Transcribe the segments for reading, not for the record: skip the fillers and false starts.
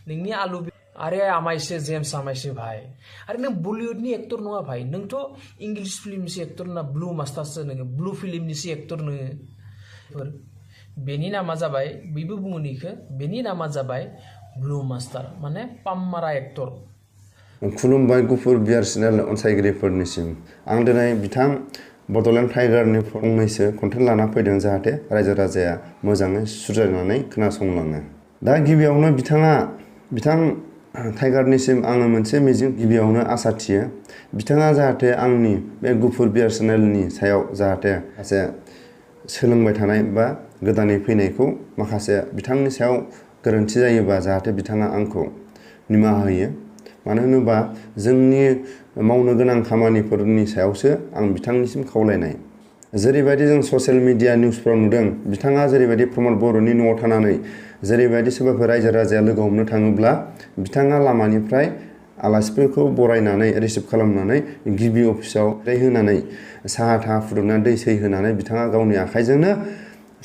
नोंनि आलु अरे आमाइसे जेम्स आमाइसे भाई अरे नों बलिउडनि एक्टर नङा भाई नोंथ' इंलिश फिल्मनि एक्टर ना ब्लू मास्टारसो नोङो ब्लू फिल्मनि एक्टर नोङो बेनि नामा जाबाय बेबो बुङो निखो बेनि नामा जाबाय ब्लू मास्टार माने पाममारा एक्टर खुलुमबाय गुफुर बियार चेनेल अनसायगिरिफोरनिसिम आं दिनै बिथां बड'लेण्ड टाइगारनि फंनैसो कन्टेन्ट लाना फैदों जाहाथे रायजो राजाया मोजाङै सुजायनानै खोनासंलाङो दा गिबियावनो बिथां टाइगारनिसिम आङो मोनसे मिजिं गिबियावनो आसा थियो बिथाङा जाहाथे आंनि बे गुफुर बियार चेनेलनि सायाव जाहाथे माखासे सोलोंबाय थानाय बा गोदानै फैनायखौ माखासे बिथांनि सायाव गोरोन्थि जायोबा जाहाथे बिथाङा आंखौ निमाहा होयो मानो होनोबा जोंनि मावनो गोनां खामानिफोरनि सायावसो आं बिथांनिसिम खावलायनाय जेरैबायदि जों ससियेल मिडिया निउसफ्राव नुदों बिथाङा जेरैबायदि प्रमद बर'नि न'आव थानानै जेरैबायदि सोरबाफोर रायजो राजाया लोगो हमनो थाङोब्ला बिथाङा लामानिफ्राय आलासिफोरखौ बरायनानै रिसिभ खालामनानै गिबि अफिसाव होनानै साहा थाहा फुदुंनानै दै सै होनानै बिथाङा गावनि आखाइजोंनो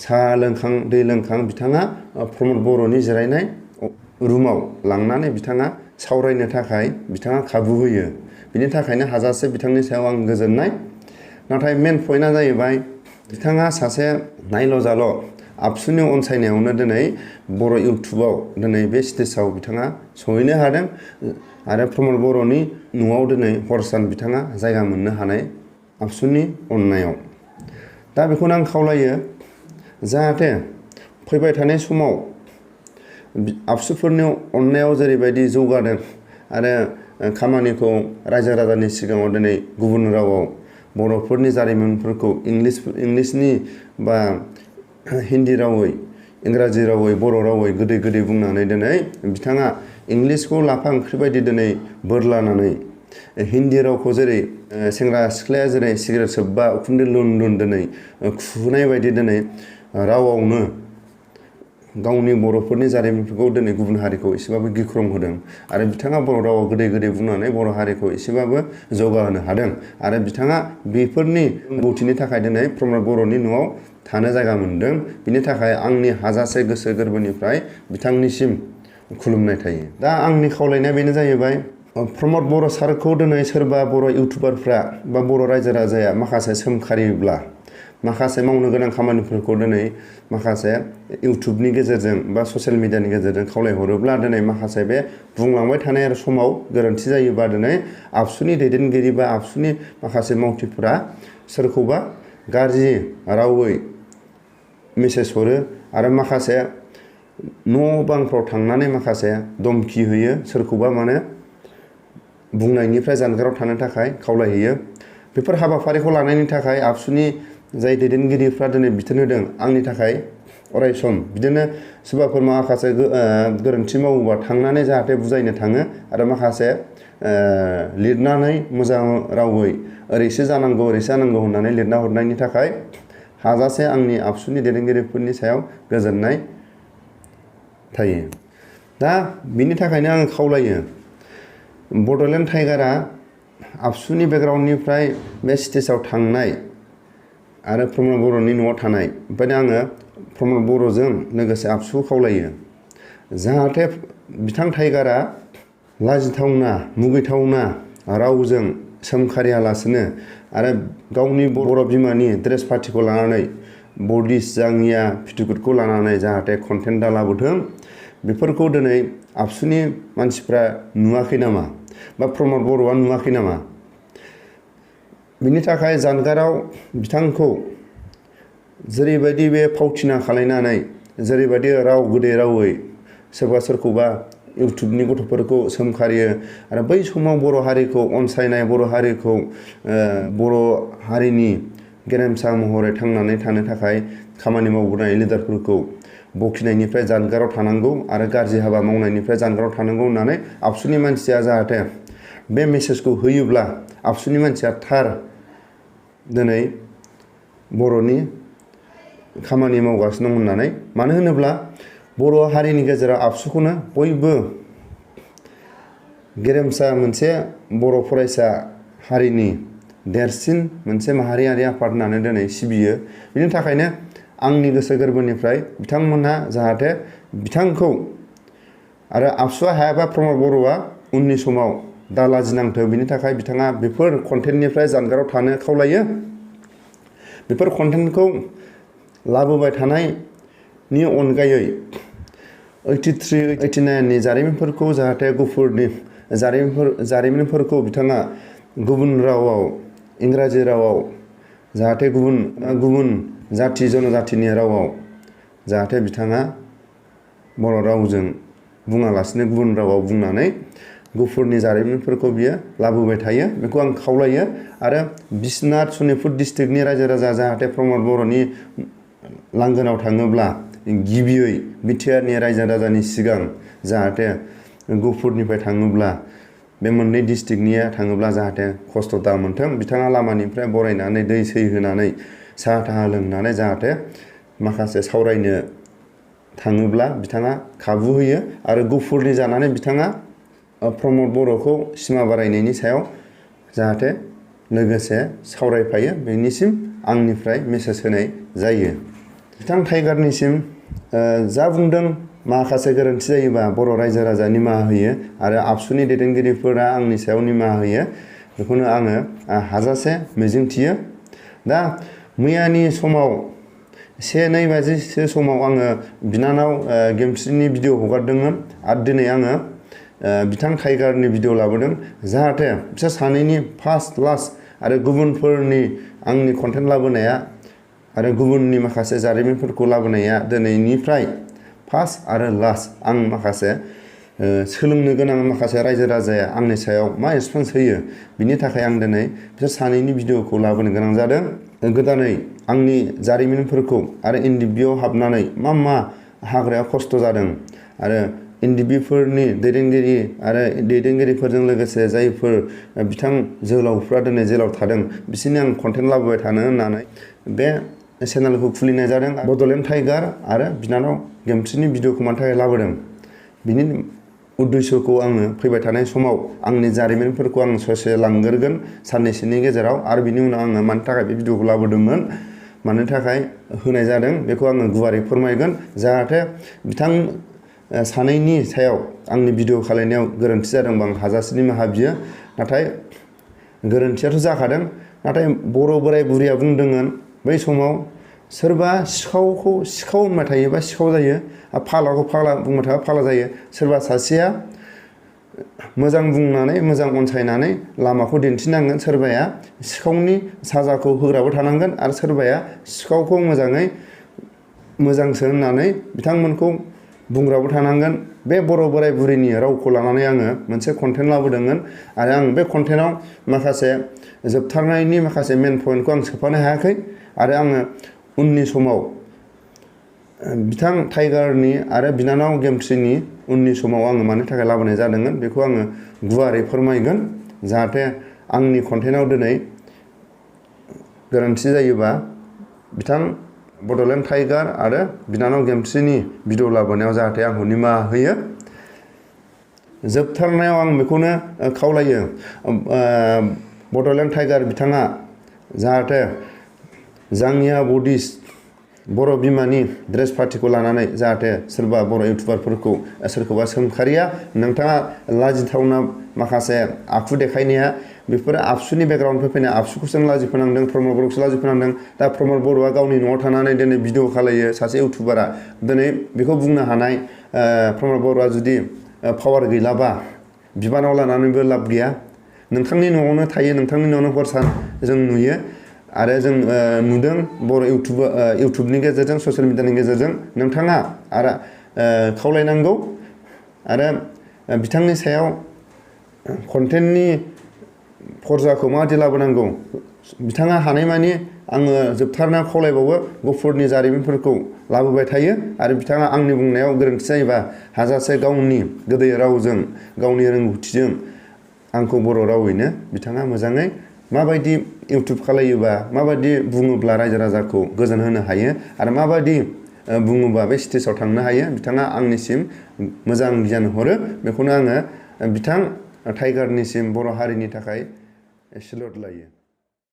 साहा लोंखां दै लोंखां बिथाङा प्रमद बर'नि जिरायनाय रुमाव लांनानै बिथाङा सावरायनो थाखाय बिथाङा खाबु होयो बिनि थाखायनो हाजासे बिथांनि सायाव आं गोजोननाय नाथाय मेन पइन्टआ जाहैबाय बिथाङा सासे नायल' जाल' आबसुनि अनसायनायावनो दिनै बर' इउटुबाव दिनै बे स्टेजाव बिथाङा सहैनो हादों आरो प्रमद बर'नि न'आव दिनै हर सान बिथाङा जायगा मोननो हानाय आबसुनि अननायाव दा बेखौनो आं खावलायो जाहाथे फैबाय थानाय समाव आबसुफोरनि अननायाव जेरैबायदि जौगादों आरो खामानिखौ रायजो राजानि सिगाङाव दिनै गुबुन रावाव बर'फोरनि जारिमिनफोरखौ इंलिसनि बा हिन्दी रावै इंराजि रावै बर' रावै गोदै गोदै बुंनानै दिनै बिथाङा इंलिसखौ लाफा ओंख्रि बायदि दिनै बोरलानानै हिन्दी रावखौ जेरै सेंग्रा सिख्लाया जेरै सिगारेट सोबबा उखुन्दै लुन लुन दिनै खुनाय बायदि दिनै रावावनो गावनि बर'फोरनि जारिमिनफोरखौ दिनै गुबुन हारिखौ एसेबाबो गिख्रं होदों आरो बिथाङा बर' रावाव गोदै गोदै बुंनानै बर' हारिखौ एसेबाबो जौगाहोनो हादों आरो बिथाङा बेफोरनि रोंगौथिनि थाखाय दिनै प्रमद बर'नि न'आव थानो जायगा मोनदों बिनि थाखाय आंनि हाजासे गोसो गोरबोनिफ्राय बिथांनिसिम खुलुमनाय थायो दा आंनि खावलायनाया बेनो जाहैबाय प्रमद बर' सारखौ दिनै सोरबा बर' इउटुबारफ्रा बा बर' रायजो राजाया माखासे सोमखारियोब्ला माखासे मावनो गोनां खामानिफोरखौ दिनै माखासे इउटुबनि गेजेरजों बा ससियेल मिडियानि गेजेरजों खावलायहरोब्ला दिनै माखासे बे बुंलांबाय थानाय समाव गोरोन्थि जायोबा दिनै आबसुनि दैदेनगिरि बा आबसुनि माखासे मावथिफोरा सोरखौबा गाज्रि रावै मेसेज हरो आरो माखासे न' बांफ्राव थांनानै माखासे धमखि होयो सोरखौबा माने बुंनायनिफ्राय जानगाराव थानो थाखाय खावलायहैयो बेफोर हाबाफारिखौ लानायनि थाखाय आबसुनि जाय दैदेनगिरिफ्रा दिनै बिथोन होदों आंनि थाखाय अरायसम बिदिनो सोरबाफोर माखासे गोरोन्थि मावोबा थांनानै जाहाथे बुजायनो थाङो आरो माखासे लिरनानै मोजां रावै ओरैसो जानांगौ होननानै लिरना हरनायनि थाखाय हाजासे आंनि आबसुनि दैदेनगिरिफोरनि सायाव गोजोननाय थायो दा बिनि थाखायनो आङो खावलायो बड'लेण्ड टाइगारा आबसुनि बेकग्राउन्डनिफ्राय बे स्टेजाव थांनाय आरो प्रमद बर'नि न'आव थानाय ओमफ्राय आङो प्रमद बर'जों लोगोसे आबसुखौ खावलायो जाहाथे बिथां टाइगारा लाजिथावना मुगैथावना रावजों सोमखारियालासिनो आरो गावनि बर' बिमानि ड्रेस पार्टिखौ लानानै बडिस जाङिया फिटिकुटखौ लानानै जाहाथे कन्टेन्ट दा लाबोथों बेफोरखौ दिनै आबसुनि मानसिफ्रा नुवाखै नामा बा प्रमद बर'आ नुवाखै नामा बिनि थाखाय जानगाराव बिथांखौ जेरैबायदि बे फावथिना खालायनानै जेरैबायदि राव गोदै रावै सोरबा सोरखौबा इउटुबनि गथ'फोरखौ सोमखारियो आरो बै समाव बर' हारिखौ अनसायनाय बर' हारिखौ बर' हारिनि गेरेमसा महरै थांनानै थानो थाखाय खामानि मावबोनाय लिडारफोरखौ बखिनायनिफ्राय जानगाराव थानांगौ आरो गाज्रि हाबा मावनायनिफ्राय जानगाराव थानांगौ होननानै आबसुनि मानसिया जाहाथे बे मेसेजखौ होयोब्ला आबसुनि मानसिया थार दिनै बर'नि खामानि मावगासिनो दं होननानै मानो होनोब्ला बर' हारिनि गेजेराव आबसुखौनो बयबो गेरेमसा मोनसे बर' फरायसा हारिनि देरसिन मोनसे माहारियारि आफाद होननानै दिनै सिबियो बिनि थाखायनो आंनि गोसो गोरबोनिफ्राय बिथांमोनहा जाहाथे बिथांखौ आरो आबसुआ हायाबा प्रमद बर'आ उननि समाव दा लाजिनांथों बिनि थाखाय बिथाङा बेफोर कन्टेन्टनिफ्राय जानगाराव थानो खावलायो। बेफोर कन्टेन्टखौ लाबोबाय थानायनि अनगायै 83-89 नि जारिमिनफोरखौ जाहाथे गफुरनि जारिमिनफोरखौ बिथाङा गुबुन रावाव इंराजि रावाव जाहाथे गुबुन जाथि जनजातिनि रावाव जाहाथे बिथाङा बर' रावजों बुङालासिनो गुबुन रावाव बुंनानै गफुरनि जारिमिनफोरखौ बियो लाबोबाय थायो बेखौ आं खावलायो। आरो बिश्वनाथ सनितपुर डिस्ट्रिक्टनि रायजो राजा जाहाथे प्रमद बर'नि लांगोनाव थाङोब्ला गिबियै बिटिआरनि रायजो राजानि सिगां जाहाथे गफुरनिफ्राय थाङोब्ला बे मोननै डिस्ट्रिक्टनिया थाङोब्ला जाहाथे खस्थ' दा मोनथों बिथाङा लामानिफ्राय बरायनानै दै सै होनानै साहा थाहा लोंनानै जाहाथे माखासे सावरायनो थाङोब्ला बिथाङा खाबु होयो। आरो गफुरनि जानानै बिथाङा प्रमद बर'खौ सिमा बारायनायनि सायाव जाहाथे लोगोसे सावरायफायो बेनिसिम आंनिफ्राय मेसेज होनाय जायो। बिथां टाइगारनिसिम जा बुंदों माखासे गोरोन्थि जायोबा बर' रायजो राजा निमाहा होयो आरो आबसुनि दैदेनगिरिफोरा आंनि सायाव निमाहा होयो बेखौनो आङो हाजासे मिजिंथियो। दा मैयानि समाव 1-2 बाजिसो समाव आङो बिनानाव गेमस्रिनि भिडिअ हगारदोंमोन आरो दिनै आङो बिथां टाइगारनि भिडिअ लाबोदों जाहाथे बिसोर सानैनि फार्स्ट लास्ट आरो गुबुनफोरनि आंनि कन्टेन्ट लाबोनाया आरो गुबुननि माखासे जारिमिनफोरखौ लाबोनाया दिनैनिफ्राय फार्स्ट आरो लास्ट आं माखासे सोलोंनो गोनां माखासे रायजो राजाया आंनि सायाव मा रेसपन्स होयो बिनि थाखाय आं दिनै बिसोर सानैनि भिडिअखौ लाबोनो गोनां जादों। गोदानै आंनि जारिमिनफोरखौ आरो एनडिबिआव हाबनानै मा हाग्रायाव खस्थ' जादों आरो एनडिबिफोरनि दैदेनगिरि आरो दैदेनगिरिफोरजों लोगोसे जायफोर बिथां जोहोलावफ्रा दिनै जेलाव थादों बिसोरनि आं कन्टेन्ट लाबोबाय थानो होननानै बे चेनेलखौ खुलिनाय जादों। बड'लेण्ड टाइगार आरो बिनानाव गेमस्रिनि भिडिअखौ मानि थाखाय लाबोदों बिनि उद्देश्यखौ आङो फैबाय थानाय समाव आंनि जारिमिनफोरखौ आं ससे लांगोरगोन साननैसोनि गेजेराव आरो बिनि उनाव आङो मानि थाखाय बे भिडिअखौ लाबोदोंमोन मानि थाखाय होनाय जादों बेखौ आङो गुवारै फोरमायगोन जाहाथे बिथां सानैनि सायाव आंनि भिडिअ खालायनायाव गोरोन्थि जादोंबा आं हाजासे निमाहा बियो। नाथाय गोरोन्थियाथ' जाखादों नाथाय बर' बोराय बुरैया बुंदोंमोन बै समाव सोरबा सिखावखौ सिखाव होनबाय थायोबा सिखाव जायो आरो फाग्लाखौ फाग्ला बुंबाय थाबा फाग्ला जायो। सोरबा सासेया मोजां बुंनानै मोजां अनसायनानै लामाखौ दिन्थिनांगोन सोरबाया सिखावनि साजाखौ होग्राबो थानांगोन आरो सोरबाया सिखावखौ मोजांसो होननानै बिथांमोनखौ बुंग्राबो थानांगोन। बे बर' बोराय बुरैनि रावखौ लानानै आङो मोनसे कन्टेन्ट लाबोदोंमोन आरो आं बे कन्टेन्टआव माखासे जोबथारनायनि माखासे मेन पइन्टखौ आं सोफानो हायाखै आरो आङो उननि समाव बिथां टाइगारनि आरो बिनानाव गेमस्रिनि उननि समाव आङो मानि थाखाय लाबोनाय जादोंमोन बेखौ आङो गुवारै फोरमायगोन जाहाथे आंनि कन्टेन्टआव दिनै गोरोन्थि जायोबा बिथां बड'लेण्ड टाइगार आरो बिनानाव गेमस्रिनि भिडिअ लाबोनायाव जाहाथे आंखौ निमाहा होयो। जोबथारनायाव आं बेखौनो खावलायो बड'लेण्ड टाइगार बिथाङा जाहाथे जांगिया बडिस्ट बर' बिमानि ड्रेस पार्टिखौ लानानै जाहाथे सोरबा बर' इउटुबारफोरखौ सोरखौबा सोंखारिया नोंथाङा लाजिथावना माखासे आखु देखायनाया बेफोरो आबसुनि बेकग्राउन्डनिफ्राय फैनाय आबसुखौसो लाजि फोनांदों प्रमद बर'खौसो लाजि फोनांदों। दा प्रमद बर'आ गावनि न'आव थानानै दिनै भिडिअ खालायो सासे इउटुबारा दिनै बेखौ बुंनो हानाय प्रमद बर'आ जुदि पावार गैलाबा बिबानाव लानानैबो लाब गैया। नोंथांनि न'आवनो थायो नोंथांनि न'आवनो हर सान जों नुयो आरो जों नुदों बर' इउटुबनि गेजेरजों ससियेल मिडियानि गेजेरजों नोंथाङा आरो खावलायनांगौ आरो बिथांनि सायाव कन्टेन्टनि फर्जाखौ माबायदि लाबोनांगौ बिथाङा हानायमानि आङो जोबथारनायाव खावलायबावो गफुरनि जारिमिनफोरखौ लाबोबाय थायो आरो बिथाङा आंनि बुंनायाव गोरोन्थि जायोबा हाजासे गावनि गोदै रावजों गावनि रोंगौथिजों आंखौ बर' रावैनो बिथाङा मोजाङै माबायदि इउटुब खालायोबा माबायदि बुङोब्ला रायजो राजाखौ गोजोन होनो हायो आरो माबायदि बुङोबा बे स्टेजाव थांनो हायो बिथाङा आंनिसिम मोजां गियान हरो बेखौनो आङो बिथां टाइगारनिसिम बर' हारिनि थाखाय सेल्युट लायो।